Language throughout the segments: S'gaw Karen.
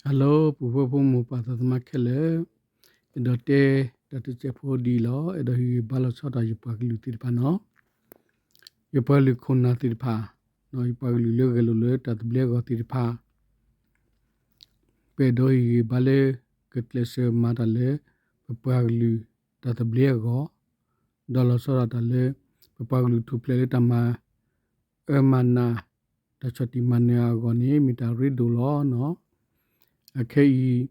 Hello ပုၢ်ဖိဖိ မိၢ်ပၢ်သးသမါခဲလၢာ်, အဲၣ်ဒိးတဲတၢ်တစဲးဖိဒ်အံၤလီၤ. အဲၣ်ဒိးဟ့ၣ်ဂံၢ်ဘါလီၤဆီဒၣ်တၢ်ယပှၤကလုာ်သ့ၣ်တဖၣ်န့ၣ်, ယပှၤကလုာ်ခိၣ်နၢ်သ့ၣ်တဖၣ်, ယပှၤကလုာ်လၢဂဲၤလိာ်လၢတၢ်သဘျ့အဂီၢ်သ့ၣ်တဖၣ် ပအဲၣ်ဒိးဟ့ၣ်ဂံၢ်ဘါလၢ ကကျဲးစၢးမၤတၢ်လၢ ပပှၤကလုာ်တၢ်သဘျ့အဂီၢ်, ဒီးလီၤဆီဒၣ်တၢ်လၢ ပပှၤကလုာ်ထူၣ်ဖျဲးလၢတၢ်မၤအၢမၤနး တၢ်ဆီၣ်တံၢ်မၤနၢၤအဂီၢ်န့ၣ် မ့ၢ်တၢ်ရ့ဒိၣ်လီၤ. အခဲအံၤ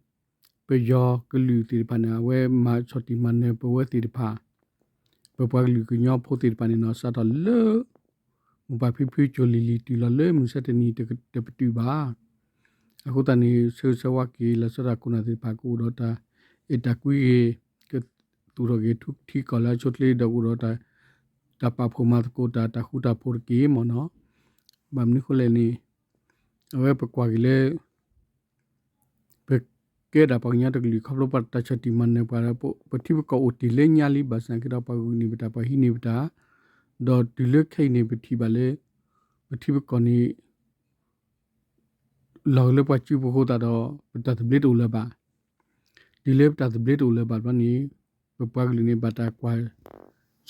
ပယီၤကလုာ်သ့ၣ်တဖၣ်န့ၣ် အဝဲမၤဆီၣ်တံၢ်မၤနၢၤပဝဲသ့ၣ်တဖၣ် ပပှၤကလုာ်ကညီဖိသ့ၣ်တဖၣ်န့ၣ်နီၤ စးထီၣ်လၢ မိၢ်ပၢ်ဖံဖုကၠိၤလံၤလံၤ တုၤလီၤလၢမုၢ်ဆါတနံၤတပတုာ်ဘၣ်. အဃိသတးန့ၣ် ဆၢဂ့ၤဆၢဝါက့ၤ လီၤဆီဒၣ်ခိၣ်နၢ်သ့ၣ်တဖၣ် ကအိၣ်ဒီးတၢ်အဲၣ်တၢ်ကွံဂ့ၤ, ကသူၣ်ထီၣ်က့ၤထံကီၢ်လၢအဆိအချ့ဒီးကအိၣ်ဒီး တၢ်ပာ်ဖှိၣ်မၤသကိးတၢ် တၢ်ဃူတၢ်ဖိးတက့ၢ်မ့ၢ်နီၤ. ဘၣ်မနုၤဃိလဲၣ်န့ၣ် အဝဲပကွၢ်က့ၤလၢ ပကဲဒၣ်ပှၤကညီတကလုာ် ခီဖျိပှၤတၢ်ဆီၣ်တံၢ်မၤနၢၤပှၤဒီး ပထံပကီၢ်အိၣ်တ့ၢ်လၢညါလံ ဘၣ်ဆၣ်က့ဒီး ပှၤဂုာ်န့ၢ်ပတၢ် ပှၤဟံးန့ၢ်ပတၢ်, ဒီးတုၤလၢခဲအံၤန့ၣ် ပထံၣ်ဘၣ်လၢ ပထံပကီၢ်န့ၣ် လီၤဂာ်လၢပှၤစုပူၤအဃိသတးဒီး ပတၢ်သဘျ့တအိၣ်လၢၤဘၣ်. တုၤလၢပတၢ်သဘျ့တအိၣ်လၢၤဘၣ်ဘျီန့ၣ် ပပှၤကလုာ်န့ၣ် ဘၣ်တၢ်ကွၢ်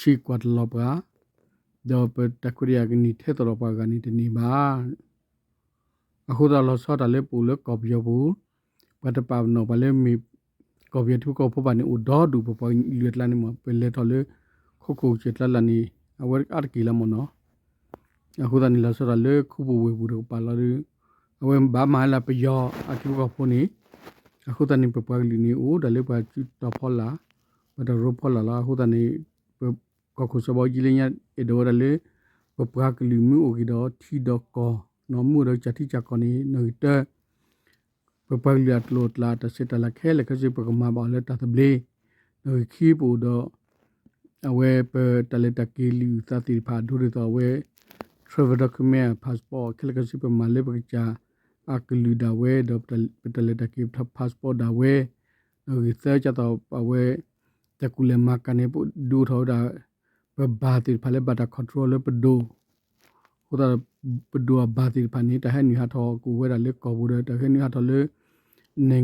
ဆံးကွၢ်တလီၤပှၤ, ဒီးပတၢ်ခွဲးတၢ်ယာ်ကန့ၢ်ထဲသိးဒီးပှၤဂၤန့ၣ်တန့ၢ်ဘၣ်. အဃိသတးလီၤဆီဒၣ်တၢ်လၢပအိၣ်လၢကီၢ်ပယီၤပူၤ, ပှၤတပာ်ပနီၣ်ပှၤလၢမ့ၢ်ကီၢ်ပယီၤထံဖိကီၢ်ဖိဘၣ်န့ၣ် အိၣ်ဒီဒူၣ် ပပှၤကလုာ်အကျါန့ၣ်မ့ၢ် ပလဲၤထီၣ်လၢ ခိခိၣ်ကစၢၢ်ကျါလၢ်န့ၣ် အဝဲအါတက့ၢ်လီၤမ့ၢ်နီၤ. အဃိသတးန့ၣ် လီၤဆီဒၣ်တၢ်လၢခူပူၤဝ့ၢ်ပူၤတကပၤလီၤဒီး အဝဲဘၣ်မၤလၢပယီၤအထံဖိကီၢ်ဖိန့ၣ်, အဃိသတးန့ၣ် ပပှၤကလုာ်န့ၣ် အိၣ်ဒၣ်လၢပှၤစုတီၤဖီလာ်, ပှၤတၢ်ရိဖီလာ်လီၤ. အဃိသတးန့ၣ် ပကီၢ်ခိၣ်စီၤဘးအူကၠံလၢညါ အဲၣ်ဒိးဝဲဒၣ်လၢ ပပှၤကလုာ်မ့ၢ်အိၣ်က့ၤဒီးထံဒီးကီၢ်, မ့ၢ်အိၣ်ဒီးကၢ်ထံကၢ်ကီၢ်န့ၣ် နီၣ်ဂံၢ်တၢ ပပှၤကလုာ်အကျိၤအကျဲ တၢ်ဆဲးတၢ်လၤခဲလၢာ်ခဲဆ့ ပကမၤဘၣ်အီၤလၢတၢ်သဘျ့, နီၣ်ဂံၢ်ခံပအိၣ်ဒီး အဝဲပတၢ်လဲၤတၢ်က့ၤလံာ်အုၣ်သးသ့ၣ်တဖၣ် ဒိဒ်သိးအဝဲ travel document, passport ခဲလၢာ်ခဲဆ့ ပမၤလၢပကစၢ်အကလုာ်ဒၣ်ဝဲ ဒီးပတၢ်လဲၤတၢ်က့ၤ passport ဒၣ်ဝဲ, နီၣ်ဂံၢ်သၢ ဒ်သိးအဝဲ တၢ်ကူၣ်လဲၤမၤကၤန့ၣ် ဒုးအိၣ်ထီၣ်ဝဲဒၣ် ပဘၣ်သ့ၣ်တဖၣ်လၢဘၣ်တၢ် control လၢပဒိၣ်, အဃိသတး ပဒိၣ်အဘၢသ့ၣ်တဖၣ်န့ၣ် တၢ်ဟဲနုာ်ဟးထီၣ်ကအိၣ်ဝဲဒၣ်လၢကီၢ်ပူၤဒီး တၢ်ဟဲနုာ်ဟးထီၣ်လၢ န န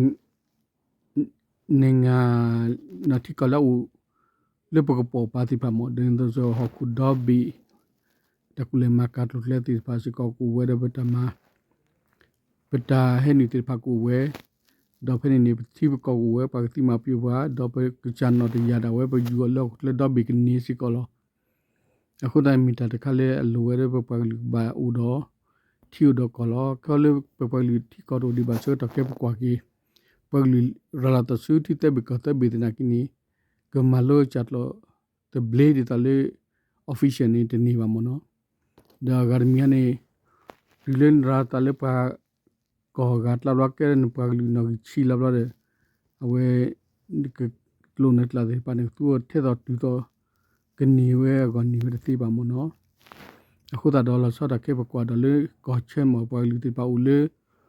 ထံကီၢ်လၢအအိၣ် လၢပကပိာ်ပာ်သ့ၣ်တဖၣ်မ့ၢ် ဒ်သိးဟီၣ်ခိၣ်ဒီဘ့ၣ် တၢ်ကူၣ်လဲၤမၤကၤကျိၤကျဲသ့ၣ်တဖၣ်စ့ၢ်ကီးကအိၣ်ဝဲဒီးပတၢ်မၤ ပတၢ်ဟဲနုာ်သ့ၣ်တဖၣ်ကအိၣ်ဝဲ, ဒီးဖဲန့ၣ်န့ၣ် ပထံပကီၢ်ကအိၣ်ဝဲ ပှၤကသံမၤပယိၣ်ပှၤ ဒီးပကစၢ်နီၣ်တယာ်ဒၣ်ဝဲ ပယူၤအီၤလၢဟီၣ်ခိၣ်ချၢဒီဘ့ၣ်ကန့ၢ်စ့ၢ်ကီးလီၤ. အဃိသတးမ့ၢ်တၢ်တခါလၢအလိၣ်ဝဲလၢပပှၤကလုာ်ကဘၣ်အိၣ်ဒီး ထံအိၣ်ဒီးကီၢ်လီၤ. ခဲလၢပပှၤကလုာ်ထံကီၢ်တအိၣ်ဒံးဘၣ်ဆၢကတီၢ်ခဲပကွၢ်က့ၤ ပှၤကလုာ်ရၤလီၤသးဆူထံသၢဘ့ၣ်ကီၢ်သၢဘ့ၣ်သနာ်က့န့ၣ် ကမၤလိကစၢ်ကျိာ်သဘျ့ဒ်သိးလၢ official န့ၣ်တန့ၢ်ဘၣ်မ့ၢ်နီၤ. ဒီးအဂၤတမံၤဟါန့ၣ် တုၤလၢနရၤသးလၢပှၤ ကီၢ်ဂၤကျါဘျီ ကဲလၢနပှၤကလုာ်နီၣ်ဂံၢ်ဆံလီၤဘျီဒီး အဝဲ ကျိာ်နကျးသ့ၣ်တဖၣ်န့ၣ် ကသူအီၤထဲသိးတုၤသိး ကန့ၢ်ဝဲအဂီၢ်န့ၢ်ဝဲတသ့ဘၣ်မ့ၢ်နီၤ. အဃိသတးဒီးလီၤဆီဒၣ်တၢ်ခဲပကွၢ်ဒီးလၢကီၢ်ဆၢမ့ၢ်ပှၤကလုာ်သ့ၣ်တဖၣ်အိၣ်လၢ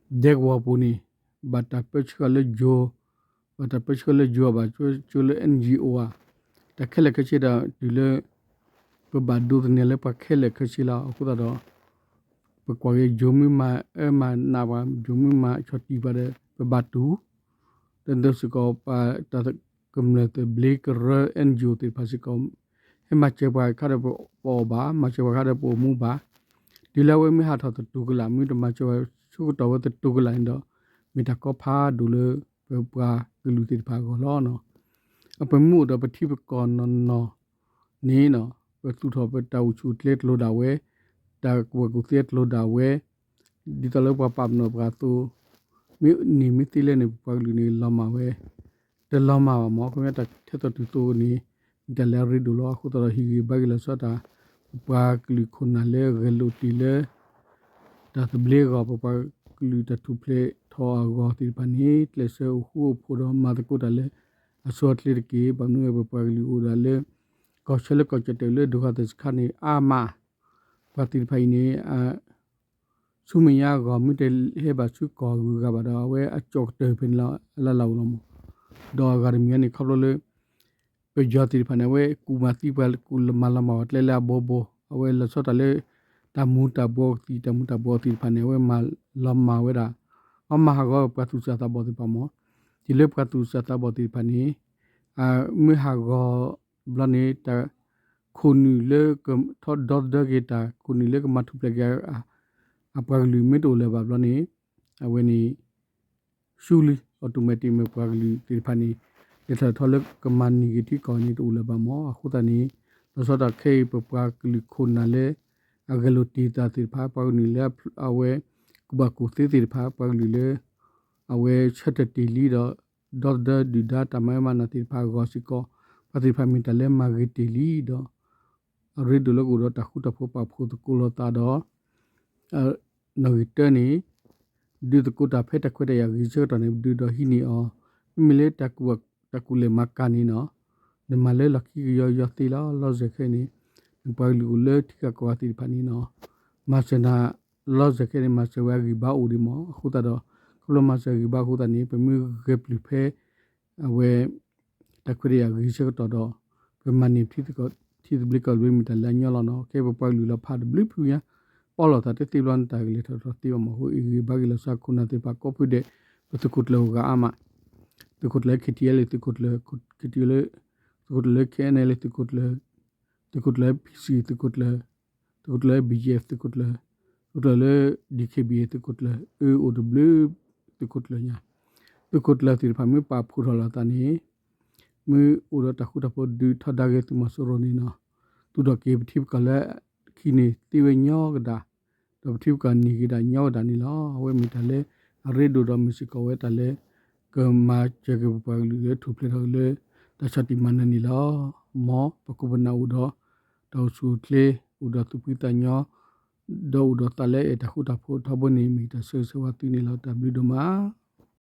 ဒဲကဝီၤပူၤန့ၣ် ဘၣ်တၢ်ပၢဆှၢလၢယိၤ, ဘၣ်တၢ်ပၢဆှၢလၢယိၤ ဘၣ်ဆိလၢ NGO ဧါ, တၢ်ခဲလၢာ်ခဲဆ့ဒီးတုၤလၢ ပဘၣ်ဒိးသန့ၤလၢပှၤခဲလၢာ်ခဲဆ့လီၤ. အဃိသတးဒီး ပကွၢ်က့ၤယိၤမ့ၢ်မၤအၢမၤနးပှၤ ယိၤမ့ၢ်မၤဆီၣ်တံၢ်ပှၤဒီး ပဘၣ်တူၢ် ဒီးဒ်သိးစ့ၢ်ကီးပတၢ်ကမျၢၢ်သဘျ့ကရၢ NGO သ့ၣ်တဖၣ်စ့ၢ်ကီး ဟဲမၤစၢၤပှၤခါဒီးပအီၣ်ဘၣ်, မၤစၢၤပှၤခါဒီးပအိၣ်မူဘၣ်. တုၤလၢအဝဲမ့ၢ်ဟးထီၣ်သတူၢ်ကလာ် မ့ၢ်တမၤစၢၤပှၤဆူကတီၢ်ဝဲသတူၢ်ကလာ်န့ၣ်ဒီး မ့ၢ်တၢ်ကီဖးဒိၣ်လၢပပှၤကလုာ်သ့ၣ်တဖၣ်အဂီၢ်လီၤ. အပမ့ၢ်အိၣ်ဒီးပထံပကီၢ်နီၢ်နီၢ်န့ၣ် ပသူၣ်ထီၣ်ပတၢ်အိၣ်ဆူၣ်အိၣ်ချ့ကျိၤဒၣ်ဝဲ, တၢ်ကူၣ်ဘၣ်ကူၣ်သ့ကျိၤဒၣ်ဝဲ, ဒ်သိးလၢပှၤပာ်ပနီၣ်ပှၤအသိး မ့ၢ်န့ၢ်မ့ၢ်သ့လဲၣ်န့ၣ် ပပှၤကလုာ်န့ၣ် လီၤမၢ်ဝဲ, တလီၤမၢ်ဘၣ်မ့ၢ် ခီပညီတၢ်ထဲသိးတုၤသိးန့ၣ် မ့ၢ်တၢ်လၢအရ့ဒိၣ်လီၤ. အဃိသတးဒီးဟ့ၣ်ဂံၢ်ဘါက့ၤလီၤဆီဒၣ်တၢ် ပပှၤကလုာ်ခိၣ်နၢ်လၢအဂဲၤလိာ်တ့ၢ်လၢ တၢ်သဘျ့အဂီၢ် ပပှၤကလုာ်တၢ်ထူၣ်ဖျဲးထီၣ်အဂီၢ်သ့ၣ်တဖၣ်န့ၣ် ကျဲးစၢးအိၣ်ဃူအိၣ်ဖိးဒီးမၤသကိးတၢ်လၢအဆိအချ့တက့ၢ်. ဘၣ်မနုၤပပှၤကလုာ်အိၣ်ဒၣ်လၢ ကီၢ်ဆၢလၢကီၢ်ကၠီၣ်တဲာ်လၢဒိဂၤသ့ၣ်စခါန့ၣ် အါမး ပှၤသ့ၣ်တဖၣ်အံၤန့ၣ် ဆူမဲာ်ညါအဂီၢ် မ့ၢ်တဟဲဘၣ်ဆူကီၢ်ဂုၤဂၤဘၣ်ဒီး အဝဲအကၠီၣ်ကတၢၢ်ဖဲန့ၣ်လီၤ အလၢ်လၢ်အိၣ်လီၤမး. ဒီးအဂၤတမံၤန့ၣ် ခီဖျိလၢ ပယီၤသ့ၣ်တဖၣ်န့ၣ် အဝဲကူၣ်မၤသံပှၤ ကူၣ်မၤလီၤမၢ်ပှၤကျဲလၢအဘိဘိ အဝဲလီၤဆီဒၣ်တၢ်လၢ တၢ်မူၤတၢ်ဘှီးသ့ၣ် တၢ်မူၤတၢ်ဘှီးသ့ၣ်တဖၣ်န့ၣ် အဝဲမၤလီၤမၢ်ဝဲဒၣ် အမၤဟးဂီၤပှၤသူၣ်စၢ်သးဘီၣ်သ့ၣ်တဖၣ်မ့ၢ်, တုၤလၢပှၤသူၣ်စၢ်သးဘီၣ်သ့ၣ်တဖၣ်န့ၣ် မ့ၢ်ဟးဂီၤဘျီန့ၣ် တၢ်ခိၣ်နုာ်လၢကထီၣ်ဒီသဒၢက့ၤ တၢ်ခိၣ်နုာ်လၢကမၤထူၣ်ဖျဲးက့ၤ အပှၤကလုာ်မ့ၢ်တအိၣ်လၢၤဘၣ်ဘျီန့ၣ် အဝဲန့ၣ် ဆူလံ automatic မ့ၢ်ပှၤကလုာ်သ့ၣ်တဖၣ်န့ၣ် လဲၤထီၣ်ထီလၢကမၤန့ၢ်က့ၤထံကီၢ်န့ၣ်တအိၣ်လၢၤဘၣ်မ့ၢ်. အဃိသတးန့ၣ် လီၤဆီဒၣ်တၢ်ခဲအံၤ ပပှၤကလုာ်ခိၣ်နၢ်လၢ အဂဲၤလိာ်တ့ၢ်သးသ့ၣ်တဖၣ် ပှၤကနုာ်လၢအဝဲ ကူၣ်ဘၣ်ကူၣ်သ့သ့ၣ်တဖၣ် ပှၤကလုာ်လၢ အဝဲဆၢထၢၣ်တ့ၢ်လံဒီး ဒီသဒၢဒုၣ်ဒါတၢ်မၤဝဲမၤနၢၤသ့ၣ်တဖၣ်အဂီၢ်စ့ၢ်ကီး ပှၤသ့ၣ်တဖၣ်မ့ၢ်တၢ်လၢမၤဂ့ၤတ့ၢ်လံဒီး အရ့ဒိၣ်လၢကအိၣ်ဒီးတၢ်ဃူတၢ်ဖိးပာ်ဖှိၣ်သကိးလိာ်သးဒီး နီၣ်ဂံၢ်တၢန့ၣ် ဒုးသကိးတၢ်ဖဲတၢ်ခွဲးတၢ်ယာ်ဂ့ၤဆၢကတီၢ်န့ၣ် ပဒုးဒီးဟံးန့ၢ်အီၤ, မ့မ့ၢ်လၢ တၢ်ကူၣ်လဲၤမၤကၤန့ၣ်နီၤ နမၤလၢလီၢ်ခံကယီကယီသ့လီၤ. လီၤစဲၤခဲအံၤန့ၣ် နပှၤကလုာ်အိၣ်လၢထံဂၤကီၢ်ဂၤသ့ၣ်တဖၣ်န့ၣ်နီၤ မၤစၢၤနၤ လီၤစဲၤခဲအံၤန့ၣ် မၤစၢၤဝဲအဂံၢ်ဘါအိၣ်ဒံးမ့ၢ်. အဃိသတးဒီး ခီဖျိမၤစၢၤအဂံၢ်ဘါအဃိသတးန့ၣ် ပမ့ၢ်ဂဲၤပျုၢ်ဖဲ အဝဲ တၢ်ခွဲးတၢ်ယာ်ဂ့ၤဆၢကတီၢ်ဒီး ပမၤန့ၢ်ထံသဘျ့ကီၢ်သဘျ့မ့ၢ်တၢ်လၢအညီလီၤနီၤ. ခဲအံၤပပှၤကလုာ်လီၤဖးတဘျုးဖုညါ ပီၣ်လိာ်သးတသ့ဘျီန့ၣ် တၢ်ကလဲၤထီၣ်ထီသ့ဘၣ်မ့ၢ်. အဃိအဂံၢ်ဘါက့ၤလီၤစ့ၢ်ခိၣ်နၢ်သ့ၣ်တဖၣ်ကိးဖုဒဲး ပသုးခိၣ်ကျၢၢ်အိၣ်ဂၤအါမး သုးခိၣ်ကျၢၢ်လၢ KTLA သုးခိၣ်ကျၢၢ် KTLA သုးခိၣ်ကျၢၢ်လၢ KNLA သုးခိၣ်ကျၢၢ် သုးခိၣ်ကျၢၢ်လၢ PC သုးခိၣ်ကျၢၢ် သုးခိၣ်ကျၢၢ်လၢ BGF သုးခိၣ်ကျၢၢ် သုးခိၣ်ကျၢၢ်လၢ DKBA သုးခိၣ်ကျၢၢ် အၢအိၣ်တဘျုး သုးခိၣ်ကျၢၢ်ညါ သုးခိၣ်ကျၢၢ်သ့ၣ်တဖၣ်မ့ၢ်ပာ်ဖှိၣ်ထီၣ်လိာ်သးန့ၣ် မ့ၢ်အိၣ်ဒီးတၢ်ဃူတၢ်ဖိးဒုးထီဒါက့ၤသုးမီၤစိရိၤန့ၣ်နီၤ သူၣ်ထီၣ်က့ၤပထံပကီၢ်လၢခံန့ၣ်သ့ဝဲညီကဒၣ် ဒီးပထံပကီၢ်န့ၢ်က့ၤဒၣ်ညီကဒၣ်န့ၣ်လီၤ. အဝဲမ့ၢ်တၢ်လၢအရ့ဒိၣ်ဒီးမ့ၢ်စ့ၢ်ကီးဝဲတၢ်လၢ ကမၤစၢၤက့ၤပပှၤကလုာ်လၢထူၣ်ဖျဲးထီၣ်လၢ တၢ်ဆီၣ်တံၢ်မၤနၢၤန့ၣ်လီၤ. မ်ပခိၣ်ပနၢ်အိၣ်ဒီး တၢ်အိၣ်ဆူၣ်အိၣ်ချ့ အိၣ်ဒီးသူၣ်ဖှံသးညီ ဒီးအိၣ်ဒီးသးလၢအဲၣ်တၢ်ဃူတၢ်ဖိးထီဘိန့ၣ် မ့ၢ်တၢ်ဆၢဂ့ၤဆၢဝါသုန့ၣ်လီၤ. တၢ်ဘျုးဒိၣ်မး